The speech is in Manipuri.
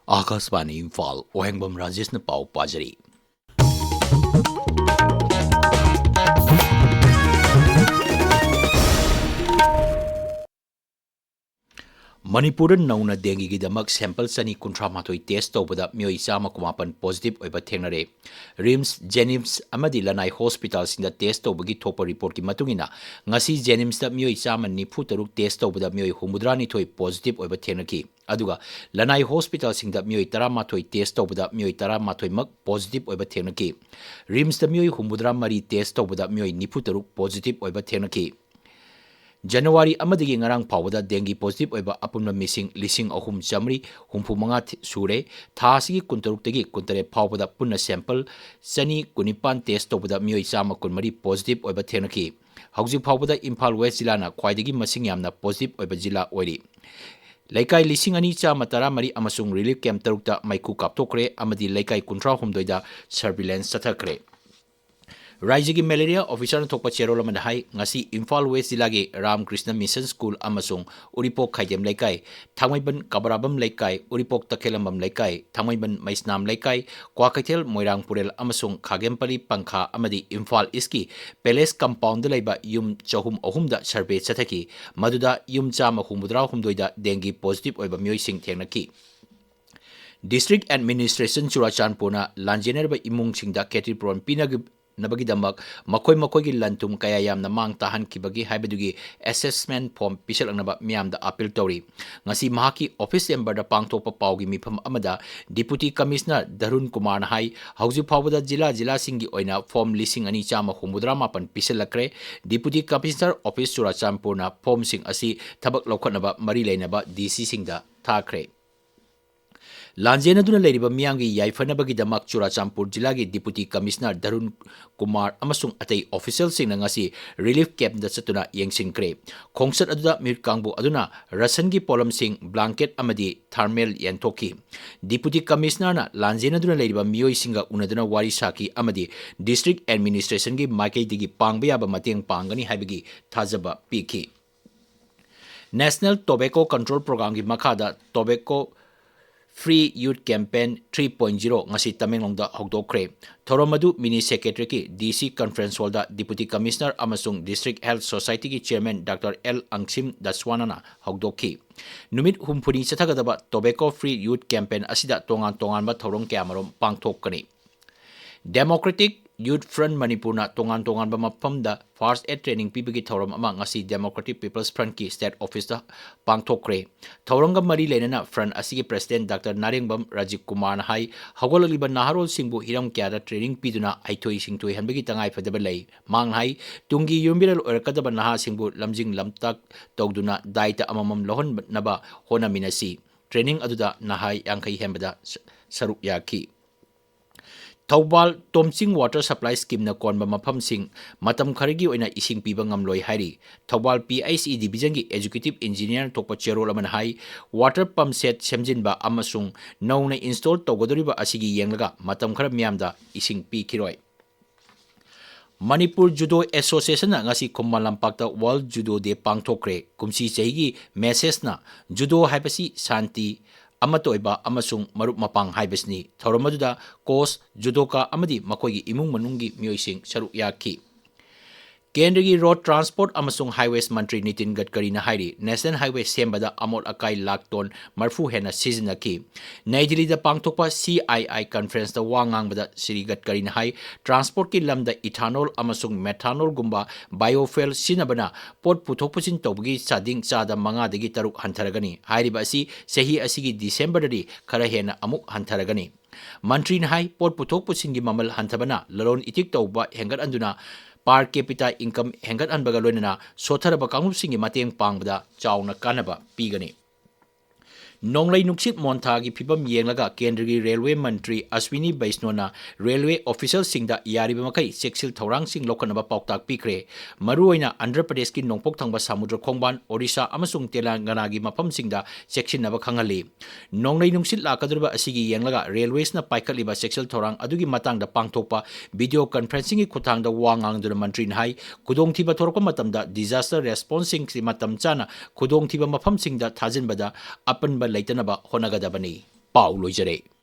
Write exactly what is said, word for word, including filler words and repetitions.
ꯑꯥꯀꯥꯁꯕꯥꯅꯤ ꯏꯝꯐꯥꯜ, ꯋꯥꯍꯦꯡꯕꯝ ꯔꯥꯖꯦꯁꯅ ꯄꯥꯎ ꯄꯥꯖꯔꯤ꯫ ꯃꯅꯤꯄꯨꯔꯗ ꯅꯧꯅ ꯗꯦꯡꯒꯤꯒꯤꯗꯃꯛ sample ꯆꯅꯤ ꯀꯨꯟꯊ꯭ꯔꯥ ꯃꯥꯊꯣꯏ test ꯇꯧꯕꯗ ꯃꯤꯑꯣꯏ ꯆꯥꯝꯃ ꯀꯨꯟꯃꯥꯄꯟ positive ꯑꯣꯏꯕ ꯊꯦꯡꯅꯔꯦ꯫ RIMS, JNIMS ꯑꯃꯗꯤ ꯂꯅꯥꯏ hospitalꯁꯤꯡꯗ test ꯇꯧꯕꯒꯤ ꯊꯣꯛꯄ reportꯀꯤ ꯃꯇꯨꯡ ꯏꯟꯅ, ꯉꯁꯤ JNIMSꯇ ꯃꯤꯑꯣꯏ ꯆꯥꯝꯃ ꯅꯤꯐꯨ ꯇꯔꯨꯛ test ꯇꯧꯕꯗ ꯃꯤꯑꯣꯏ ꯍꯨꯝꯐꯨꯇꯔꯥ ꯅꯤꯊꯣꯏ positive ꯑꯣꯏꯕ ꯊꯦꯡꯅꯈꯤ꯫ ꯑꯗꯨꯒ ꯂꯅꯥꯏ hospitalꯁꯤꯡꯗ ꯃꯤꯑꯣꯏ ꯇꯔꯥꯃꯥꯊꯣꯏ test ꯇꯧꯕꯗ ꯃꯤꯑꯣꯏ ꯇꯔꯥꯃꯥꯊꯣꯏꯃꯛ positive ꯑꯣꯏꯕ ꯊꯦꯡꯅꯈꯤ꯫ RIMSꯇ ꯃꯤꯑꯣꯏ ꯍꯨꯝꯐꯨꯇꯔꯥ ꯃꯔꯤ test ꯇꯧꯕꯗ ꯃꯤꯑꯣꯏ ꯅꯤꯐꯨ ꯇꯔꯨꯛ positive ꯑꯣꯏꯕ ꯊꯦꯡꯅꯈꯤ꯫ ꯖꯅꯋꯥꯔꯤ ꯑꯃꯗꯒꯤ ꯉꯔꯥꯡ ꯐꯥꯎꯕꯗ ꯗꯦꯡꯒꯤ positive ꯑꯣꯏꯕ ꯑꯄꯨꯟꯕ ꯃꯤꯁꯤꯡ ꯂꯤꯁꯤꯡ ꯑꯍꯨꯝ ꯆꯥꯃꯔꯤ ꯍꯨꯝꯐꯨ ꯃꯉꯥ ꯊꯤ-, ꯁꯨꯔꯦ꯫ ꯊꯥ ꯑꯁꯤꯒꯤ ꯀꯨꯟꯇꯔꯨꯛꯇꯒꯤ ꯀꯨꯟꯇꯔꯦꯠ ꯐꯥꯎꯕꯗ ꯄꯨꯟꯅ sample ꯆꯅꯤ ꯀꯨꯟꯅꯤꯄꯥꯟ test ꯇꯧꯕꯗ ꯃꯤꯑꯣꯏ ꯆꯥꯝꯃ ꯀꯨꯟꯃꯔꯤ positive ꯑꯣꯏꯕ ꯊꯦꯡꯅꯈꯤ꯫ ꯍꯧꯖꯤꯛ ꯐꯥꯎꯕꯗ ꯏꯝꯐꯥꯜ West ꯖꯤꯂꯥꯅ ꯈ꯭ꯋꯥꯏꯗꯒꯤ ꯃꯁꯤꯡ ꯌꯥꯝꯅ positive ꯑꯣꯏꯕ ꯖꯤꯂꯥ ꯑꯣꯏꯔꯤ꯫ ꯂꯩꯀꯥꯏ ꯂꯤꯁꯤꯡ ꯑꯅꯤ ꯆꯥꯝꯃ ꯇꯔꯥꯃꯔꯤ ꯑꯃꯁꯨꯡ relief camp ꯇꯔꯨꯛꯇ ꯃꯩꯈꯨ ꯀꯥꯞꯊꯣꯛꯈ꯭ꯔꯦ ꯑꯃꯗꯤ ꯂꯩꯀꯥꯏ ꯀꯨꯟꯊ꯭ꯔꯥ ꯍꯨꯝꯗꯣꯏꯗ surveillance ꯆꯠꯊꯈ꯭ꯔꯦ꯫ ꯔꯥꯏꯖ꯭ꯌꯒꯤ malaria officerꯅ ꯊꯣꯛꯄ ꯆꯦꯔꯣꯜ ꯑꯃꯗ ꯍꯥꯏ, ꯉꯁꯤ ꯏꯝꯐꯥꯜ West ꯖꯤꯂꯥꯒꯤ ꯔꯥꯃꯀ꯭ꯔꯤꯁꯅ Mission School ꯑꯃꯁꯨꯡ ꯎꯔꯤꯄꯣꯛ ꯈꯥꯏꯗꯦꯝ ꯂꯩꯀꯥꯏ, ꯊꯥꯡꯃꯩꯕꯟ ꯀꯕꯔꯥꯕꯝ ꯂꯩꯀꯥꯏ, ꯎꯔꯤꯄꯣꯛ ꯇꯈꯦꯂꯝꯕꯝ ꯂꯩꯀꯥꯏ, ꯊꯥꯡꯃꯩꯕꯟ ꯃꯩꯁꯅꯥꯝ ꯂꯩꯀꯥꯏ, ꯀ꯭ꯋꯥꯀꯩꯊꯦꯜ ꯃꯣꯏꯔꯥꯡꯄꯨꯔꯦꯜ ꯑꯃꯁꯨꯡ ꯈꯥꯒꯦꯝꯄꯜꯂꯤ ꯄꯪꯈꯥ ꯑꯃꯗꯤ ꯏꯝꯐꯥꯜ Eastꯀꯤ Palace compoundꯗ ꯂꯩꯕ ꯌꯨꯝ ꯆꯍꯨꯝ ꯑꯍꯨꯝꯗ survey ꯆꯠꯊꯈꯤ꯫ ꯃꯗꯨꯗ ꯌꯨꯝ ꯆꯥꯝꯃ ꯍꯨꯝꯐꯨꯇꯔꯥ ꯍꯨꯝꯗꯣꯏꯗ dengue positive ꯑꯣꯏꯕ ꯃꯤꯑꯣꯏꯁꯤꯡ ꯊꯦꯡꯅꯈꯤ꯫ District Administration ꯆꯨꯔꯥꯆꯥꯟꯄꯨꯔꯅ ꯂꯥꯟꯖꯦꯟꯅꯔꯤꯕ ꯏꯃꯨꯡꯁꯤꯡꯗ ꯈꯦꯇ꯭ꯔꯤꯄꯨꯔꯣꯟ ꯄꯤꯅꯕꯒꯤꯗꯃꯛ ꯃꯈꯣꯏ ꯃꯈꯣꯏꯒꯤ ꯂꯟ ꯊꯨꯝ ꯀꯌꯥ ꯌꯥꯝꯅ ꯃꯥꯡ ꯇꯥꯍꯟꯈꯤꯕꯒꯤ ꯍꯥꯏꯕꯗꯨꯒꯤ assessment form ꯄꯤꯁꯜꯂꯛꯅꯕ ꯃꯤꯌꯥꯝꯗ appeal ꯇꯧꯔꯤ꯫ ꯉꯁꯤ ꯃꯍꯥꯛꯀꯤ office chamberꯗ ꯄꯥꯡꯊꯣꯛꯄ ꯄꯥꯎꯒꯤ ꯃꯤꯐꯝ ꯑꯃꯗ Deputy Commissioner ꯙꯔꯨꯟ ꯀꯨꯃꯥꯔꯅ ꯍꯥꯏ, ꯍꯧꯖꯤꯛ ꯐꯥꯎꯕꯗ ꯖꯤꯂꯥ ꯖꯤꯂꯥꯁꯤꯡꯒꯤ ꯑꯣꯏꯅ form ꯂꯤꯁꯤꯡ ꯑꯅꯤ ꯆꯥꯝꯃ ꯍꯨꯝꯐꯨꯇꯔꯥ ꯃꯥꯄꯟ ꯄꯤꯁꯤꯜꯂꯛꯈ꯭ꯔꯦ꯫ Deputy Commissioner Office ꯆꯨꯔꯥꯆꯥꯟꯄꯨꯔꯅ formꯁꯤꯡ ꯑꯁꯤ ꯊꯕꯛ ꯂꯧꯈꯠꯅꯕ ꯃꯔꯤ ꯂꯩꯅꯕ DCꯁꯤꯡꯗ ꯊꯥꯈ꯭ꯔꯦ꯫ ꯂꯥꯟꯖꯦꯟꯅꯗꯨꯅ ꯂꯩꯔꯤꯕ ꯃꯤꯌꯥꯝꯒꯤ ꯌꯥꯏꯐꯅꯕꯒꯤꯗꯃꯛ ꯆꯨꯔꯥꯆꯥꯟꯄꯨꯔ ꯖꯤꯂꯥꯒꯤ Deputy Commissioner ꯙꯔꯨꯟ ꯀꯨꯃꯥꯔ ꯑꯃꯁꯨꯡ ꯑꯇꯩ officialꯁꯤꯡꯅ ꯉꯁꯤ relief campꯇ ꯆꯠꯇꯨꯅ ꯌꯦꯡꯁꯤꯟꯈ꯭ꯔꯦ꯫ ꯈꯣꯡꯆꯠ ꯑꯗꯨꯗ ꯃꯤꯍꯨꯠ ꯀꯥꯡꯕꯨ ꯑꯗꯨꯅ rationꯒꯤ ꯄꯣꯠꯂꯝꯁꯤꯡ, blanket ꯑꯃꯗꯤ thermal ꯌꯦꯟꯊꯣꯛꯈꯤ꯫ Deputy Commissionerꯅ ꯂꯥꯟꯖꯦꯟꯅꯗꯨꯅ ꯂꯩꯔꯤꯕ ꯃꯤꯑꯣꯏꯁꯤꯡꯒ ꯎꯅꯗꯨꯅ ꯋꯥꯔꯤ ꯁꯥꯈꯤ ꯑꯃꯗꯤ District Administrationꯒꯤ ꯃꯥꯏꯀꯩꯗꯒꯤ ꯄꯥꯡꯕ ꯌꯥꯕ ꯃꯇꯦꯡ ꯄꯥꯡꯒꯅꯤ ꯍꯥꯏꯕꯒꯤ ꯊꯥꯖꯕ ꯄꯤꯈꯤ꯫ National Tobacco Control Programꯒꯤ ꯃꯈꯥꯗ tobacco Free Youth Campaign three point zero ꯉꯁꯤ ꯇꯃꯦꯡꯂꯣꯡꯗ ꯍꯧꯗꯣꯛꯈ꯭ꯔꯦ꯫ ꯊꯧꯔꯝ ꯑꯗꯨ Mini Secretariat ꯀꯤ D C Conference Hall ꯗ Deputy Commissioner ꯑꯃꯁꯨꯡ District Health Society ꯒꯤ Chairman Doctor L Angsim Daswana ꯅ ꯍꯧꯗꯣꯛꯈꯤ꯫ ꯅꯨꯃꯤꯠ ꯍꯨꯝꯐꯨꯅꯤ ꯆꯠꯊꯒꯗꯕ Tobacco Free Youth Campaign ꯑꯁꯤꯗ ꯇꯣꯉꯥꯟ ꯇꯣꯉꯥꯟꯕ ꯊꯧꯔꯝ ꯀꯌꯥꯃꯔꯨꯝ ꯄꯥꯡꯊꯣꯛꯀꯅꯤ꯫ Democratic Youth Front ꯃꯅꯤꯄꯨꯔꯅ ꯇꯣꯉꯥꯟ ꯇꯣꯉꯥꯟꯕ ꯃꯐꯝꯗ First Aid Training ꯄꯤꯕꯒꯤ ꯊꯧꯔꯝ ꯑꯃ ꯉꯁꯤ Democratic People's Front ꯀꯤ State Office ꯇ ꯄꯥꯡꯊꯣꯛꯈ꯭ꯔꯦ꯫ ꯊꯧꯔꯝꯒ ꯃꯔꯤ ꯂꯩꯅꯅ Front ꯑꯁꯤꯒꯤ President Doctor ꯅꯥꯔꯦꯡꯕꯝ ꯔꯥꯖꯤꯕ ꯀꯨꯃꯥꯔꯅ ꯍꯥꯏ, ꯍꯧꯒꯠꯂꯛꯂꯤꯕ ꯅꯍꯥꯔꯣꯜꯁꯤꯡꯕꯨ ꯍꯤꯔꯝ ꯀꯌꯥꯗ training ꯄꯤꯗꯨꯅ ꯍꯩꯊꯣꯏ ꯁꯤꯡꯊꯣꯏꯍꯟꯕꯒꯤ ꯇꯉꯥꯏꯐꯗꯕ ꯂꯩ꯫ ꯃꯍꯥꯛꯅ ꯍꯥꯏ, ꯇꯨꯡꯒꯤ ꯌꯨꯝꯕꯤꯔꯦꯜ ꯑꯣꯏꯔꯛꯀꯗꯕ ꯅꯍꯥꯁꯤꯡꯕꯨ ꯂꯝꯖꯤꯡ ꯂꯝꯇꯥꯛ ꯇꯧꯗꯨꯅ ꯗꯥꯏꯇ ꯑꯃꯃꯝ ꯂꯧꯍꯟꯅꯕ ꯍꯣꯠꯅꯃꯤꯟꯅꯁꯤ꯫ Training ꯑꯗꯨꯗ ꯅꯍꯥ ꯌꯥꯡꯈꯩ ꯍꯦꯟꯕꯗ ꯁ-, ꯁꯔꯨꯛ ꯌꯥꯈꯤ꯫ ꯊꯧꯕꯥꯜ ꯇꯣꯝꯆꯤꯡ Water Supply Scheme ꯅ ꯀꯣꯟꯕ ꯃꯐꯝꯁꯤꯡ ꯃꯇꯝ ꯈꯔꯒꯤ ꯑꯣꯏꯅ ꯏꯁꯤꯡ ꯄꯤꯕ ꯉꯝꯂꯣꯏ ꯍꯥꯏꯔꯤ꯫ Thoubal P I C E Division ꯒꯤ Executive Engineer ꯊꯣꯛꯄ ꯆꯦꯔꯣꯜ ꯑꯃꯅ ꯍꯥꯏ, water pump set ꯁꯦꯝꯖꯤꯟꯕ ꯑꯃꯁꯨꯡ ꯅꯧꯅ install ꯇꯧꯒꯗꯧꯔꯤꯕ ꯑꯁꯤꯒꯤ ꯌꯦꯡꯂꯒ ꯃꯇꯝ ꯈꯔ ꯃꯤꯌꯥꯝꯗ ꯏꯁꯤꯡ ꯄꯤꯈꯤꯔꯣꯏ꯫ ꯃꯅꯤꯄꯨꯔ Judo Association ꯅ ꯉꯁꯤ ꯈꯨꯃꯟ ꯂꯝꯄꯥꯛꯇ World Judo Day ꯄꯥꯡꯊꯣꯛꯈ꯭ꯔꯦ꯫ ꯀꯨꯝꯁꯤ ꯆꯍꯤꯒꯤ message ꯅ Judo ꯍꯥꯏꯕꯁꯤ ꯁꯥꯟꯇꯤ, ꯑꯃꯠꯇ ꯑꯣꯏꯕ ꯑꯃꯁꯨꯡ ꯃꯔꯨꯞ ꯃꯄꯥꯡ ꯍꯥꯏꯕꯁꯤꯅꯤ꯫ ꯊꯧꯔꯝ ꯑꯗꯨꯗ coach, judoka ꯑꯃꯗꯤ ꯃꯈꯣꯏꯒꯤ ꯏꯃꯨꯡ ꯃꯅꯨꯡꯒꯤ ꯃꯤꯑꯣꯏꯁꯤꯡ ꯁꯔꯨꯛ ꯌꯥꯈꯤ꯫ ꯀꯦꯟꯗ꯭ꯔꯒꯤ Road Transport ꯑꯃꯁꯨꯡ Highways ꯃꯟꯇ꯭ꯔꯤ ꯅꯤꯇꯤꯟ ꯒꯗꯀꯔꯤꯅ ꯍꯥꯏꯔꯤ, National Highway ꯁꯦꯝꯕꯗ ꯑꯃꯣꯠ ꯑꯀꯥꯏ ꯂꯥꯈ ꯇꯣꯟ ꯃꯔꯤꯐꯨ ꯍꯦꯟꯅ ꯁꯤꯖꯤꯟꯅꯈꯤ꯫ ꯅꯩ ꯗꯤꯜꯂꯤꯗ ꯄꯥꯡꯊꯣꯛꯄ C I I Conference ꯇ ꯋꯥ ꯉꯥꯡꯕꯗ ꯁ꯭ꯔꯤ ꯒꯗꯀꯔꯤꯅ ꯍꯥꯏ, transport ꯀꯤ ꯂꯝꯗ ethanol ꯑꯃꯁꯨꯡ methanol ꯒꯨꯝꯕ biofuel ꯁꯤꯖꯤꯟꯅꯕꯅ ꯄꯣꯠ ꯄꯨꯊꯣꯛ ꯄꯨꯁꯤꯟ ꯇꯧꯕꯒꯤ ꯆꯥꯗꯤꯡ ꯆꯥꯗ ꯃꯉꯥꯗꯒꯤ ꯇꯔꯨꯛ ꯍꯟꯊꯔꯒꯅꯤ꯫ ꯍꯥꯏꯔꯤꯕ ꯑꯁꯤ ꯆꯍꯤ ꯑꯁꯤꯒꯤ December ꯗꯗꯤ ꯈꯔ ꯍꯦꯟꯅ ꯑꯃꯨꯛ ꯍꯟꯊꯔꯒꯅꯤ꯫ ꯃꯟꯇ꯭ꯔꯤꯅ ꯍꯥꯏ, ꯄꯣꯠ ꯄꯨꯊꯣꯛ ꯄꯨꯁꯤꯟꯒꯤ ꯃꯃꯜ ꯍꯟꯊꯕꯅ ꯂꯂꯣꯟ ꯏꯇꯤꯛ ꯇꯧꯕ ꯍꯦꯟꯒꯠꯍꯟꯗꯨꯅ per capita income ꯍꯦꯟꯒꯠꯍꯟꯕꯒ ꯂꯣꯏꯅꯅ ꯁꯣꯠꯊꯔꯕ ꯀꯥꯡꯂꯨꯞꯁꯤꯡꯒꯤ ꯃꯇꯦꯡ ꯄꯥꯡꯕꯗ ꯆꯥꯎꯅ ꯀꯥꯟꯅꯕ ꯄꯤꯒꯅꯤ꯫ ꯅꯣꯡꯂꯩ ꯅꯨꯡꯁꯤꯠ ꯃꯣꯟꯊꯥꯒꯤ ꯐꯤꯕꯝ ꯌꯦꯡꯂꯒ ꯀꯦꯟꯗ꯭ꯔꯒꯤ railway ꯃꯟꯇ꯭ꯔꯤ ꯑꯁ꯭ꯋꯤꯅꯤ ꯕꯩꯁꯅꯣꯅ railway official ꯁꯤꯡꯗ ꯌꯥꯔꯤꯕ ꯃꯈꯩ ꯆꯦꯛꯁꯤꯜ ꯊꯧꯔꯥꯡꯁꯤꯡ ꯂꯧꯈꯠꯅꯕ ꯄꯥꯎꯇꯥꯛ ꯄꯤꯈ꯭ꯔꯦ꯫ ꯃꯔꯨꯑꯣꯏꯅ ꯑꯟꯙ꯭ꯔ ꯄ꯭ꯔꯗꯦꯁꯀꯤ ꯅꯣꯡꯄꯣꯛ ꯊꯪꯕ ꯁꯃꯨꯗ꯭ꯔ ꯈꯣꯡꯕꯥꯟ, ꯑꯣꯔꯤꯁꯥ ꯑꯃꯁꯨꯡ ꯇꯦꯂꯪꯒꯅꯥꯒꯤ ꯃꯐꯝꯁꯤꯡꯗ ꯆꯦꯛꯁꯤꯟꯅꯕ ꯈꯪꯍꯜꯂꯤ꯫ ꯅꯣꯡꯂꯩ ꯅꯨꯡꯁꯤꯠ ꯂꯥꯛꯀꯗꯧꯔꯤꯕ ꯑꯁꯤꯒꯤ ꯌꯦꯡꯂꯒ railways ꯅ ꯄꯥꯏꯈꯠꯂꯤꯕ ꯆꯦꯛꯁꯤꯜ ꯊꯧꯔꯥꯡ ꯑꯗꯨꯒꯤ ꯃꯇꯥꯡꯗ ꯄꯥꯡꯊꯣꯛꯄ video conferencing ꯒꯤ ꯈꯨꯠꯊꯥꯡꯗ ꯋꯥ ꯉꯥꯡꯗꯨꯅ ꯃꯟꯇ꯭ꯔꯤꯅ ꯍꯥꯏ, ꯈꯨꯗꯣꯡꯊꯤꯕ ꯊꯣꯔꯛꯄ ꯃꯇꯝꯗ disaster response ꯁꯤꯡꯁꯤ ꯃꯇꯝ ꯆꯥꯅ ꯈꯨꯗꯣꯡꯊꯤꯕ ꯃꯐꯝꯁꯤꯡꯗ ꯊꯥꯖꯤꯟꯕꯗ ꯑꯄꯟꯕ ꯂꯩꯇꯅꯕ ꯍꯣꯠꯅꯒꯗꯕꯅꯤ꯫ ꯄꯥꯎ ꯂꯣꯏꯖꯔꯦ꯫